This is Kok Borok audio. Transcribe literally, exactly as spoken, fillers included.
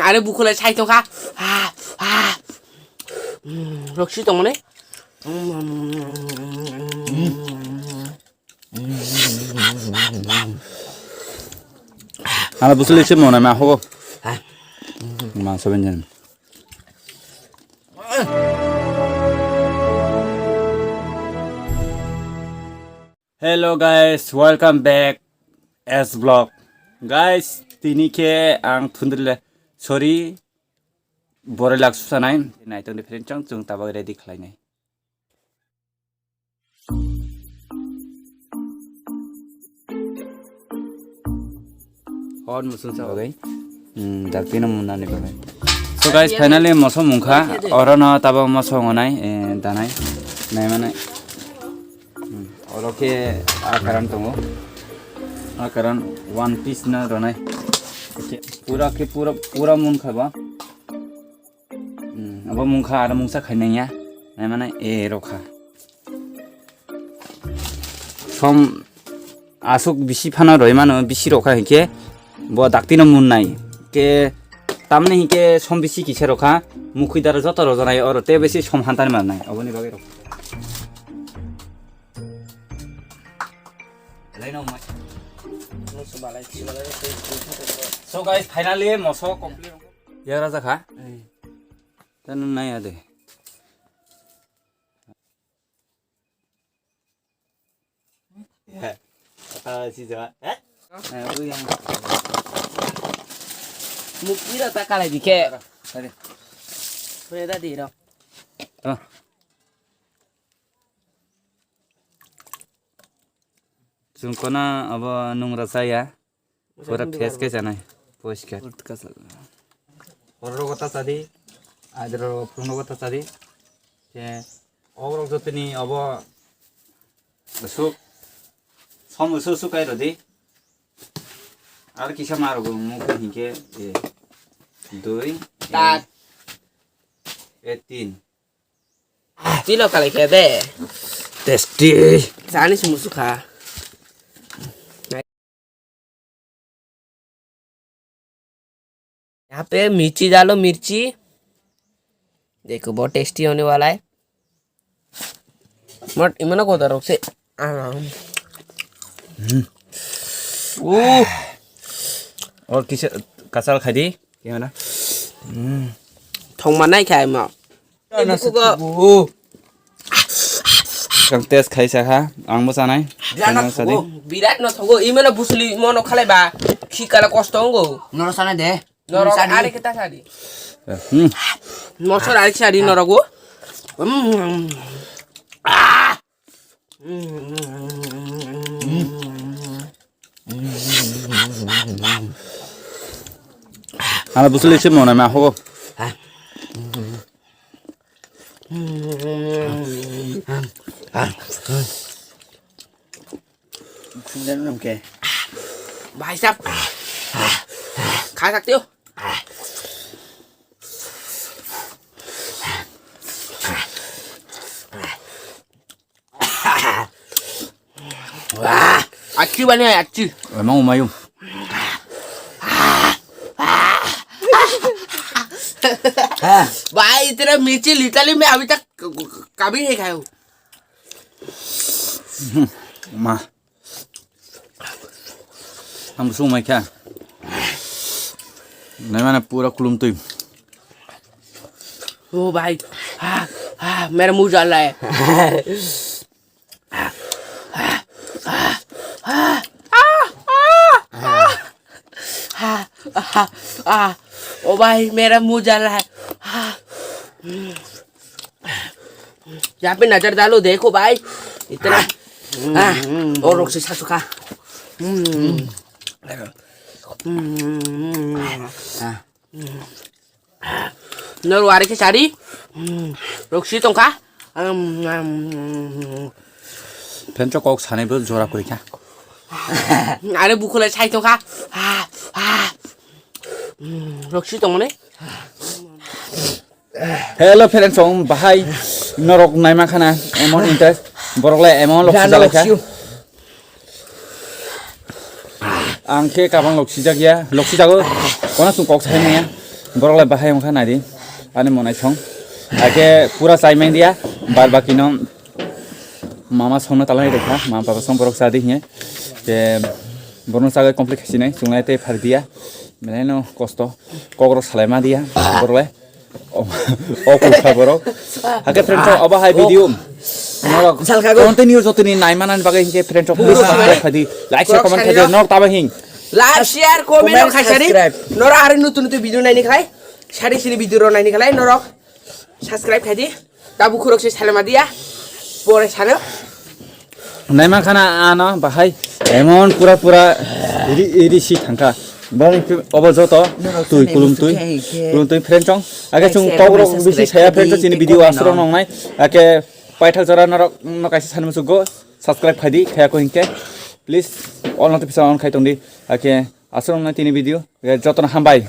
Are bukhulai sai tongkha. Roksi tongmani. Hala busuli se mona ma ho. Mangso benjen. Hello guys, welcome back S vlog. Guys, tini khe ang thundrile, sorry, boroi lak susanai. Naitok ni friend chong chung tabak ready khlainai. Hor musun sa bagwi. Hmm, dakti no munani bagwi. So guys, finally moso mungkha. Oro no tabo moso ngonai, eh, danai. Nai mane. Hmm, oro khe akaran tongo. Akaran one piece no ronai. Pura khe pura, pura munkha ba. Hmm, abo mungkha aro mungsa khainai ya. Nai mane, eh, rokha. Som asuk bisi phano roi mano, bisi rokha hinkhe bo dakti no munnai. Ke tamni hinkhe som bisi kisa rokha, mukhui daro joto rojonai oro te bisi som hantani mannai. Oboni bagwi rokha. So guys, finally moso complete. Yagra jakha. Tano nai ade. Kata si jawa. Eh? Eh, ui yang. Mukti rata kalai dikhe. Are. Pune da di ro. Oh. Chwng kono abo nungra chaya. Pura fresh khe chanai. Poriskar. Oro rogo ta chadi. Adro phungo ta chadi. Ke oro jotoni abo suk. Som suk suk kai rodi. Ar kisa marogo mukhe hinkhe, eh, dui, eh, tat. Eh, tin. Tilo kalai khe de. Tasty. Sani sumusu kha. यहाँ पे मिर्ची डालो, मिर्ची। देखो, बहुत टेस्टी होने वाला है। Mot imana koda rok se. Ah. Hmm. Uh. Or kisa kasal khai di. Gimana? Hmm. Thong manai khai ma. Ibu kugo. Kang test khai sa kha, ang bo chanai. Birat no thogo, birat no thogo. Imana busuli mono khalai ba. Khi kala kosto ngo. Noro sana de. Norok are kita sadi. Hmm. Mosor are sadi norogo. Hmm. Ah. Ala busuli se mona ma ho. भाई साहब, खा सकते हो। अच्छी बनी है, अच्छी। Emang umayum. भाई, इतना मिर्ची लिटरली मैं अभी तक क-, क-, कभी नहीं खाया हूँ। Ma. Ang sung mai kha. Nai mana pura kulum tui. ओ भाई, हाँ, हाँ, मेरा मुंह जल रहा है। हाँ, हाँ, हाँ, ओ भाई, मेरा मुंह जल रहा है। हाँ। यहाँ पे नजर डालो, देखो भाई, इतना। हाँ, और लोग से सासू खा। हम्म। हाँ। Nor wari khe sari. Roksi tongkha. Phencho kok sanai bo jora kuri kha. Are bukhulai sai tongkha. Roksi tongmani. Hello friends, song bahai norok naima khana emon interest. Borok lai emon lok sijala kha. ang khe kabang loksijak ya, loksijago, kono chwng kok sai maya, borok lai bahai wngkha naidi, ani monai song, ake pura chai manya, bar baki no mama songno talai rikha, mama papa song borok chadi hiye, ke borno chagai complete khasinai, chungnai tei phar diya, belai no kosto, kok rok salai ma diya, borok lai. O, o kukha borok. Hake friend rok, obo hai video. Norok Salka go. Continue jotoni nai manani bagwi hinkhe friend rok, please subscribe khadi, like, share, comment khadi, norok taba hing. Like, share, comment rok khai sari. Subscribe. Norok ari nutun nutun video naini khlai. Sari sini video rok naini khlai norok subscribe khadi. Tabu khurok se salama diya. Pore sano. Naima khana ano bahai emon pura pura ri, ri si thangkha. Bang obo joto twi kulum twi, kulum twi friend chong. Ake chung tok rok bisi saya friend chong chini video asro nong nai. Ake paithak jora norok no kaisa sani musugo subscribe khai di, khaya ko hinkhe. Please all notification on khai tong di. Ake asro nong nai tini video. Ake joto no hambai.